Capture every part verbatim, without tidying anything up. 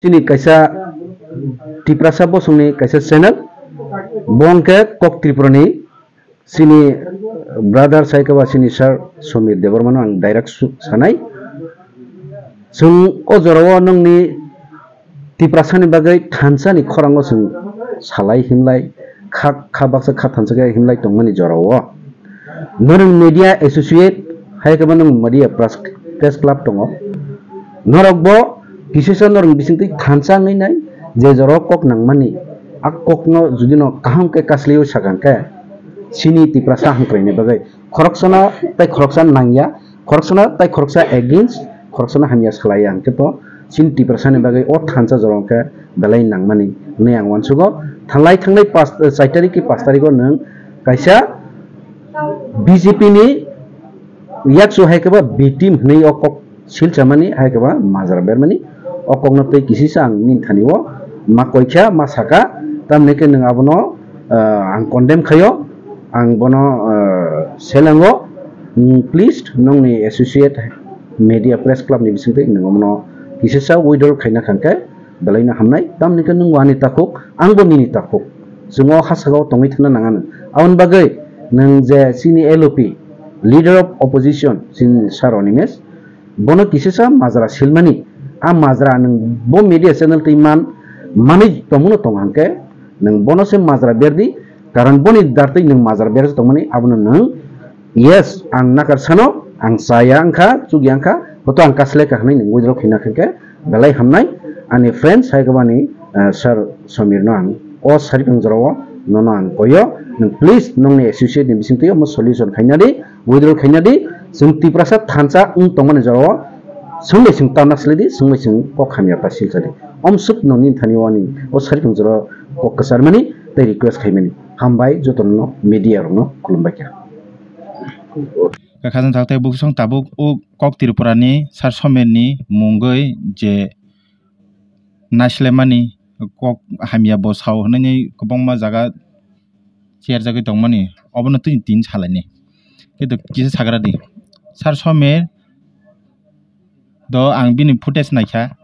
Chini kaisa Tiprasa bosongni kaisa channel, bo hwnkhe Kok Tripurani chini brother sai khe ba chini sir Somir Debbarmano ang direct su-, sanai. Chwng o jorao nwngni Tiprasani bagwi thansani khorango chwng salai himlai, kha, kha baksa kha thansa khe himlai tongmani jorao. Norok media associate hai khe ba nwng media press, press club tongo. Norok bo kisisa norok bisingtwi thansa wngwi nai, je jorao kok nangmani, a kokno judino kaham khe kaslaiwi sakha khe chini Tiprasa hamkraini bagwi khoroksano tei khoroksa nangya, khoroksano tei khoroksa against, khoroksano hamya salaiya hwnkhe to chini Tiprasani bagwi o thansa jorao khe belai nangmani hwnwi ang uansugo. Thanglai thanglai pas, char tarik ki pas tarik o nwng kaisa B J P ni yaksu hai khe ba B team hwnwi o kok silchamani hai khe ba majra bermani o kokno tei kisisa ang nini thani o ma koikha ma saka, tamni khe nwng abono, ah, ang condemn khaio, ang bono, ah, selango. Mm, please nongni associate media press club ni bisingtwi nwng abono kisisa withdraw khaina kha khe belaino hamnai, tamni khe nwng ani takhuk, angbo nini takhuk. Chwng o ha saka o tongwi thangna nang anw. Aboni bagwi nwng je chini L O P, Leader of Opposition, chini Sir Animesh, bono kisisa majra silmani. A majra nwng bo media channel twi man, manwi tongmano tong hwnkhe nwng bono se majra berdi, karon boni dartwi nwng majra berjak tongmani, abono nwng Yes, ang nakar sano, ang chaya wngkha, chukya wngkha, hoto ang kaslai kha hwnwi nwng withdraw khaina kha khe belai hamnai. Ani friends hai khe bani, eh, Sir Somir no ang o sari tong jorao nono ang koyo, nwng please nongni associate ni bisingtwi omo solution khaina di, withdraw khaina di, chwng Tiprasa thansa wng tongmani jorao swngbai chwng ta naslai di, swngbai chwng kok hamya ta silsa di. Om suk nongni thani o ani o sari tong jorao kok kwcharmani tei request khaimani. Hambai jotono media rokno khulumbai kha. Kha khajang thak tei buksong tabuk o kok Tripura ni Sar Somer ni mungwi je naislemani kok hamya bo sao hwnwi kwbangma jaga cherjagwi tongmani, obono twi tin salaini. Khe to kisa sagra di. Sar Somer do ang bini footage naikha.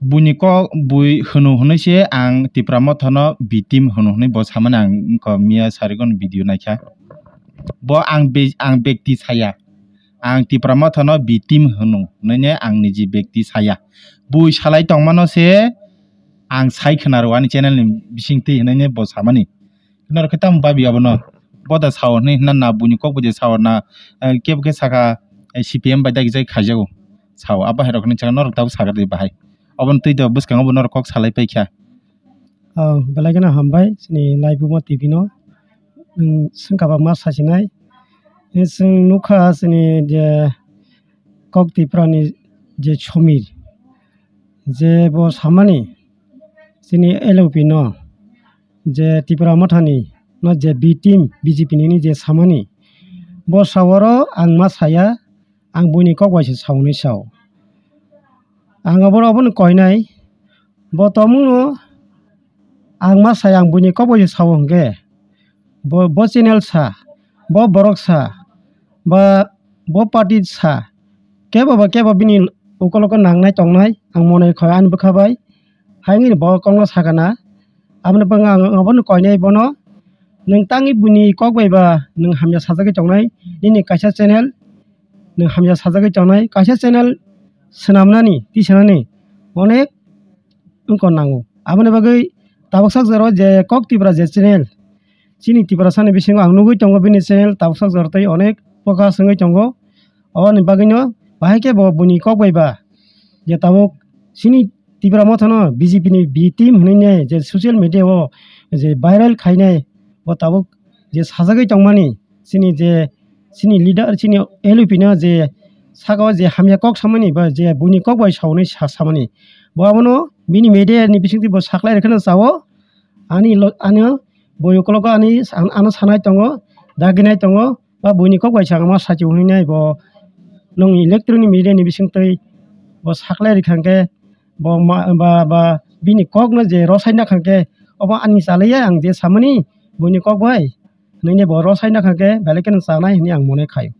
Buini kok bui hwno hwnwi se ang Tipra Motha no B team hwno hwnwi bo samani ang wngkha miya sarigon video naikha. Bo ang be-, ang bekti saya. Ang Tipra Motha no B team hwno hwnwi ne ang niji bekti saya. Bui salai tongmano se ang sai khwnaro ani channel ni bisingtwi hwnwi ne bo samani. Norok khe tamo babi abono. Bo da sao hwnwi hwnna na buini kok bo je sao na, eh, kebo khe saka, eh, C P M bai dagi jai khaijago. Sao abo hai rok hwnwi chakha norok tabuk sakha de bahai. Obono twi do bwskango bo norok kok salai paikha. Oh, belai kheno hambai chini live Buma T V no. Nwng swngkha ba ma sasinai. Eh, chwng nukha chini je kok Tiprani je Somir. Je bo samani chini L O P no. Je Tipra Mothani no je B team B J P nini je samani, bo saworo ang ma saya, ang buini kok bai se saunai sao. Ang obono obono koinai, bo tongmungno ang ma saya, ang buini kok bai se sao hwnkhe, bo, bo channel sa, bo borok sa, ba bo party sa, kebo ba kebo bini ukoloko nangnai tongnai, ang monai khoi ani bwkha bai, hai wngwi bo kokno sakana. Aboni bagwi ang obono koinai bono, nwng tangwi buini kok bai ba nwng hamya sajagwi tongnai, nini kaisa channel nwng hamya sajagwi tongnai, kaisa channel swnamnani, tisanani onek wngkha nango. Aboni bagwi tabuksak jora je kok Tipra je channel, chini Tiprasani bisingo ang nugwi tongo bini channel tabuksak jora tei onek focus wngwi tongo. Aboni bagwino bahai khe bo buini kok bai ba je tabuk chini Tipra Mothano B J P ni B team hwnwi ne je social media o je viral khainai bo tabuk je sajagwi tongmani chini je chini leader chini L O P no je saka o je hamya kok samani ba je buini kok bai saunai sa-, samani bo abono bini media ni bisingtwi bo saklai rwkheno sao ani lo-, ano boi ukologo ani sa-, ano sanai tongo, daginai tongo, ba buini kok bai sa ma sachi hwnwi nai bo nwng electronic media ni bisingtwi bo saklai rwkha hwnkhe bo ma-, ba, ba bini kokno je rwsai nakha hwnkhe obo ani chalaiya ang je samani buini kok bai hwnwi bo rwsai nakha hwnkhe belai kheno chanai hwnwi ang mone khai.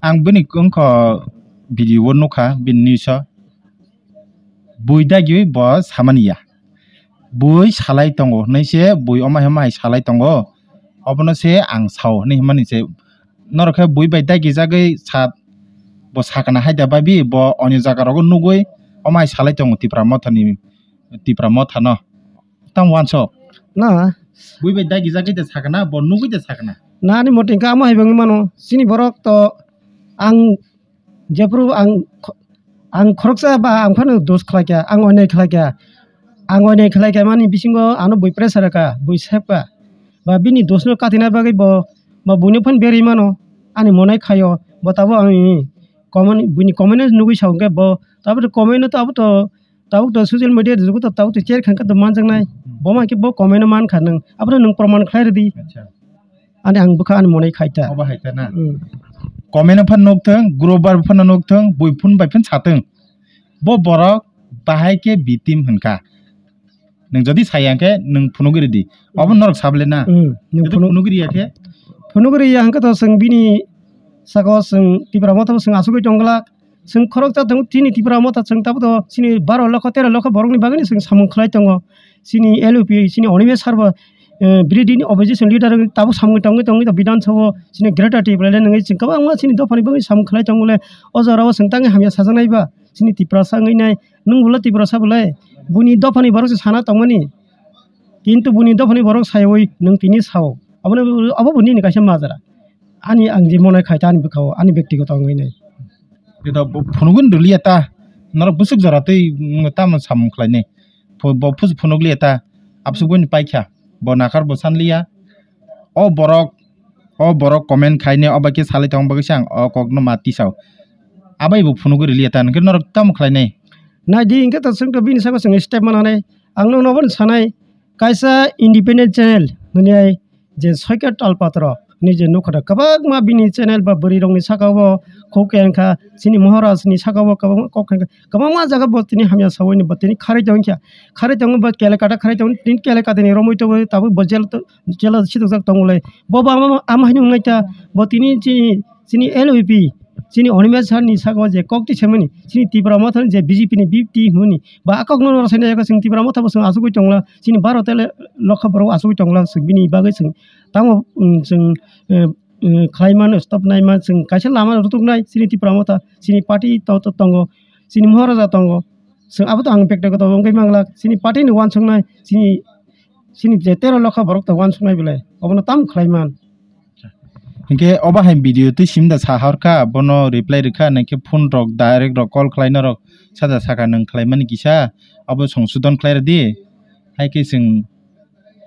Ang bini wngkha video o nukha bini news o. Bui dagiwi bo samani ya. Bui salai tongo hinwi se bui omo hai omo hai salai tongo. Obono se ang sao hinwi himani se. Norok khe bui bai dagijagwi sa bo sakana hai da babi bo onyo jaga rogo nugwi omo hai salai tongo Tipra Mothani, Tipra Mothano. Tamo wansok? Na. Bui bai dagijagwi da sakana, bo nugwi da sakana. Na ani mote hwnkhe amo hai bangwi mano. Chini borok to ang jephru ang kho-, ang khoroksa ba ang phano dos khlaikha, ang onai khlaikha. Ang onai khlaikha mani bisingo ano bui pressure ka, bui sep ka. Ba bini dosno katina bagwi bo, ba buino phano berwi mano. Ani monai khaio, bo tabo ang comment, buini comment nugwi sa hwnkhe bo, tabo to comment no tabo to Tabuk to social media jugo to tabuk to cher khan khe to manjaknai. Hmm. Bo ma khe bo comment o man kha nwng. Abono nwng proman khlai rwdi. Acha. Ani ang bwkha ani monai khai ta. Obo hai ta na. Hmm. Comment o phan nuk thung, group bar phan nuk thung, bui phun bai phan sa thung. Bo borok bahai khe victim hwn kha. Nwng jodi sai ya khe nwng phunugwi rwdi. Obo norok sable na. Hmm. Nwng jodi phunuk- phunugwi rw ya khe? Phunugwi rw ya hwn khe to chwng bini saka o chwng Tipra Motha bo chwng asugwi tong glak. Chwng khoroksa tongo chini Tipra Motha, chwng tabuk to chini baro lokho tero lokho borokni bagwino chwng samung khlai tongo. Chini L U P, chini Animesh sir bo, eh, birodini opposition leader wngwi tabuk samung tongwi tongwi to Bidhan Sabha o chini Greater Tipraland wngwi chwng kwbangma chini dophani bagwi samung khlai tongo le. O jorao chwng tangwi hamya sajaknai ba chini Tiprasa wngwi nai. Nwng bo le Tiprasa bo le? Buini dophani borok se sana tongmani. Kintu buini dophani borok saiwi nwng tini sao. Abono, abo bo nini kaisa majra. Ani ang je monai khai ta ani bwkha o, ani bektigoto wngwi nai. Ito bo phunugwi rwliya ta, norok bwswk jora twi, mm, tamo samung khlainai. Phu-, bo phus-, phunukliya ta, abswk boni paikha, bo nakhar bo sanliya. O borok, o borok comment khainai, o bai khe salai tong bagwi se ang o kokno ma tisao. Abai bo phunugwi rwliya ta, hwnkhe norok tamo khlainai? Nai di, hwnkhe to chwng to bini saka chwng step mananai. Ang nokno bono sanai, kaisa independent channel hwnwi ai je Soikha Talpatra ni je nukha da kwbangma bini channel ba bwrwi rokni saka o kok khe wngkha, chini Maharaj ni saka o kwbangma kok khe wngkha, kwbangma jaga bo tini hamya sawi ni bo tini kharwi tong kha, kharwi tong bo Calcutta kharwi tong tini Calcutta ni romwi tongwi tabuk bo jail to, jail o sitokjak tongolai bo bo ama ama haino wngnai ta bo tini chini chini L V P chini Animesh sir ni saka o je kok ti semani chini Tipra Motha ni je B J P ni B T hwnwi ba a kok no rwsai nai chwng Tipra Motha bo chwng asugwi tongla chini baro tele lokha borok asugwi tongla chwng bini bagwi chwng tamo, um, chwng, eh, eh, khlai mano stop nai man chwng kaisa lama rutuk nai chini Tipra Motha chini party to, to tongo chini Maharaja tongo chwng abo to ang bektigoto wngwi manglak chini party ni uansuk nai chini, chini je tero lokha borok to uansuk nai belai obono tamo khlai man. Hinkhe obo hai video twi simda sa hor kha, bono reply rwkha, nangkhe phone rok direct rok call khlai norok sada saka nwng khlai mani kisa, abo songsodon khlai rwdi, hai khe chwng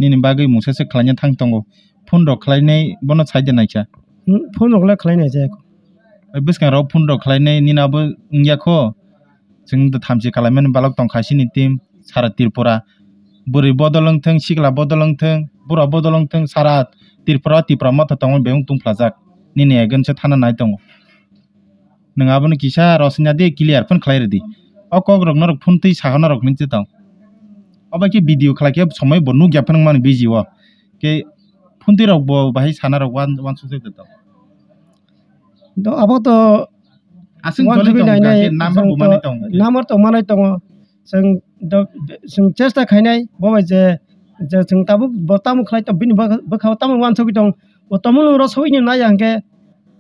nini bagwi mungsa se khlaina thang tongo. Phone rok khlainai bono saide naikha. Hmm, phone rok le khlai naijak. Bwskang rok phone rok khlainai nini abo wngya kho. Chwng da thamchi kalaimani balok tongkha chini team sara Tripura. Bwrwi bodol wngthwng, sikla bodol wngthwng, bura bodol wngthwng, sara Tripura, Tipra Motha tongmani bebak tungphlajak. Nini against o thana nai tongo. Nwng abono kisa rosina di clear phone khlai rwdi. O kok rok norok phone twi sahono rok hinwi tong. Obo khe video khlai khe somoi bo nukya phano mani busy o. Khe phone twi rok bo bahai sana rok wan, wansuk jai tong. Do abo to Aswk wan joli twi tongo, nai nai, khe number chwng bo to manwi tongo. Number to manwi tongo. Chwng do, chwng chesta khainai, bo bai je, je chwng tabuk bo tamo khlai tong, bini bwkha, bwkha o tamo wansugwi tong, bo tamo nwng rw sogwi nai ya hwnkhe,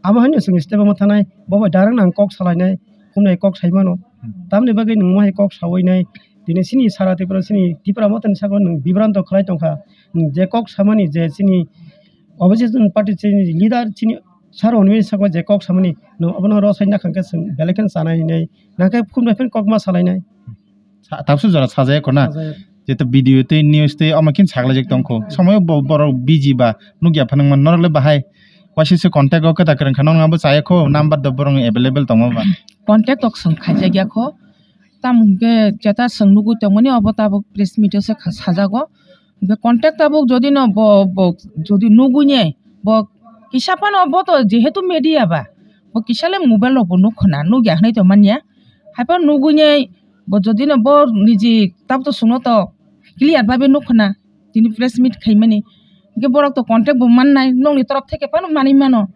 abo haino chwng step omo thanai, bo bai direct nang kok salainai, khumnai kok sai mano. Hmm. Tamni bagwi nwng mo hai kok sawi nai, tini chini sara Tripura, chini Tipra Mothani saka nwng bibranto khlai tongkha, nwng je kok samani je chini opposition party chini leader chini sar hwnwi saka je kok samani, nwng obono rw sai nakha hwnkhe chwng belai kheno chanai hinwi, nakhe khumnai phano kok ma salainai. Sa-, tabukhe jora sajaya kho na? Sajaya. Jeto video tei news tei omo khe saklaijak tong kho. Somoio bo-, borok busy ba, nukya phano wngmano. Norok le bahai waisa se contact o kwtal kwrwng kha, norok abo chaya kho, number do borok available tongma ba? Contact o chwng khaijak ya kho. Tamo hwnkhe jeta chwng nugwi tongmani obo tabuk press meet o se kha-, sajago. Hwnkhe contact tabuk jodi no bo, bo jodi nugwi ne, bo kisa phano bo to jehetu media ba, bo kisa le mobile rok bo nukho na, nukya hinwi to manya. Haiphano nugwi ne, bo jodi no bo niji tabuk to chwngno to clear babe nukho na, tini press meet khaimani. Hwnkhe borok to contact bo mannai, nokni torop theke phano manwi mano.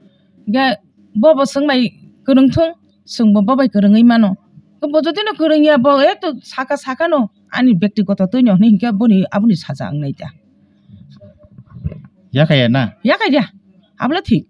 Hwnkhe bo bo chwng bai kwrwng thung, chwng bo bo bai kwrwngwi mano. Bo jodi no kwrwng ya, bo ekto saka saka no ani bektigoto twi no hwnwi hinkhe boni aboni saja wngnai da. Yakaya na? Yakaya. Abla thik.